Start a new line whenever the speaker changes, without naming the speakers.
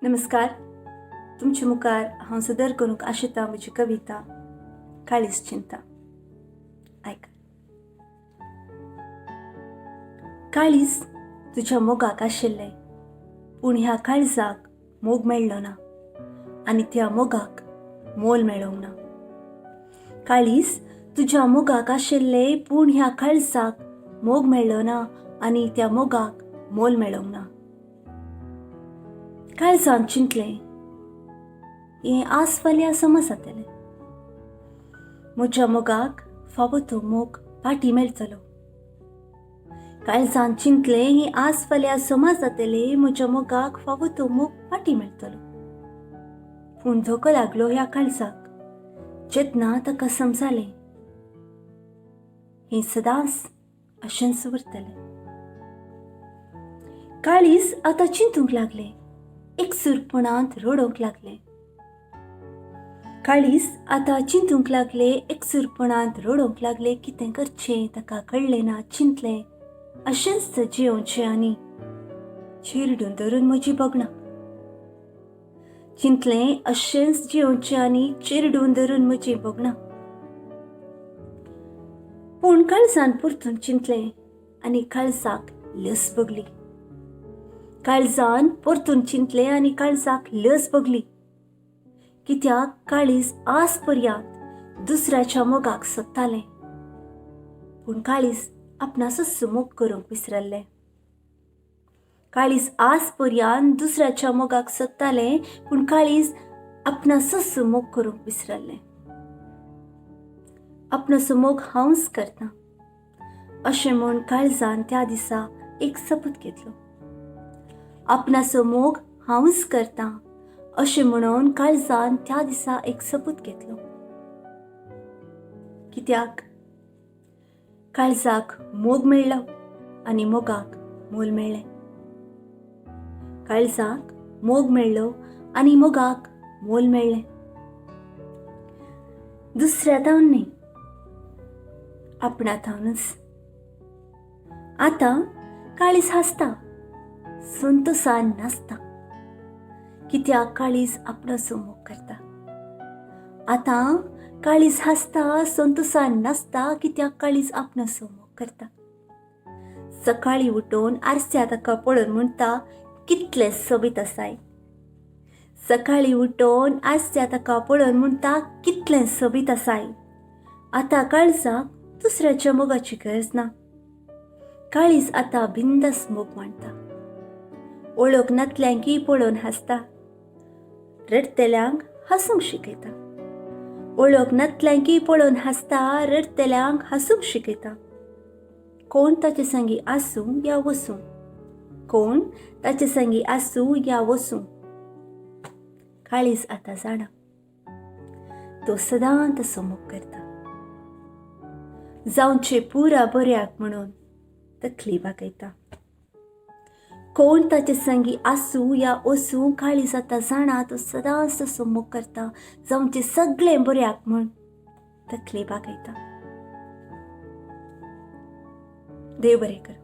नमस्कार. तुमचे मुखार हांव सदर करूंक आशिता म्हजी कविता काळीज चिंता. आयक. काळीज तुज्या मोगाक आशिल्लें, पूण ह्या काळजाक मोग मेळ्ळो ना आनी त्या मोगाक मोल मेळोंक ना. काळीज तुज्या मोगाक आशिल्लें, पूण ह्या काळजाक मोग मेळ्ळो ना आनी त्या मोगाक मोल मेळोंक ना. काळजान चिंतलें, हें आज फाल्यां समज जातलें, म्हज्या मोगाक फावो तो मोग फाटीं मेळटलो. काळजान चिंतलें, हें आज फाल्यां समज जातलें, म्हज्या मोगाक फावो तो मोग फाटीं मेळटलो. पूण धोको लागलो ह्या काळजाक जेन्ना ताका समजालें हें सदांच अशेंच उरतलें. काळीज आतां चिंतूंक लागलें, एकसुरपणांत रडोवंक लागलें. काळीज आतां चिंतूंक लागलें, एकसुरपणांत रडोवंक लागलें. कितें करचें ताका कळ्ळें ना. चिंतलें, अशेंच जियोवचें आनी चिरडून धरून म्हजी भोगणां. चिंतलें, अशेंच जियोवचें आनी चिरडून धरून म्हजी भोगणां. पूण काळजान परतून चिंतलें आनी काळजाक लस भोगली. काळजान परतून चिंतलें आनी काळजाक लस भोगली. कित्याक काळीज आज पर्यंत दुसऱ्याच्या मोगाक सोदतालें, पूण काळीज आपणाचोच मोग करूंक विसरलें. काळीज आज पर्यंत दुसऱ्याच्या मोगाक सोदतालें, पूण काळीज आपणाचोच मोग करूंक विसरलें. आपणाचो मोग हांवच करतां अशें म्हूण काळजान त्या दिसा एक सपूत घेतलो. आपणाचो मोग हांवच करतां अशें म्हणून काळजान त्या दिसा एक सपूत घेतलो. कित्याक काळजाक मोग मेळ्ळो आनी मोगाक मोल मेळ्ळें. काळजाक मोग मेळ्ळो आनी मोगाक मोल मेळ्ळें. दुसऱ्या थावन न्ही, आपणा थावनच. आतां काळीज हांसता, संतोसान नाचता, कित्याक काळीज आपणाचो मोग करता. आतां काळीज हांसता, संतोसान नाचता, कित्याक काळीज आपणाचो मोग करता. सकाळीं उठून आरस्या ताका पळोवन म्हणटा, कितलें सोबीत आसाय. सकाळीं उठून आरस्या ताका पळोवन म्हणटा, कितलें सोबीत आसाय. आतां काळजाक दुसऱ्याच्या मोगाची गरज ना. काळीज आतां बिंदास मोग मांडटा. वळख नातल्यांकय पळोवन हांसता, रडटल्यांक हांसूंक शिकयता. वळख नातल्यांकय पळोवन हांसता, रडटल्यांक हांसूंक शिकयता. कोण ताचे संगी आसूं या वसूं, कोण ताचे संगी आसूं या वसूं, काळीज आतां जाणा तो सदां तसो मोग करता. जावचे पुरा बऱ्याक म्हणून तकली बागयता. कोण ताचे संगी आसूं या वसूं, काळीज आतां जाणा तो सदांच तसो मोग करता. जावचे सगळें बऱ्याक म्हूण तकली बागयता. देव बरें करूं.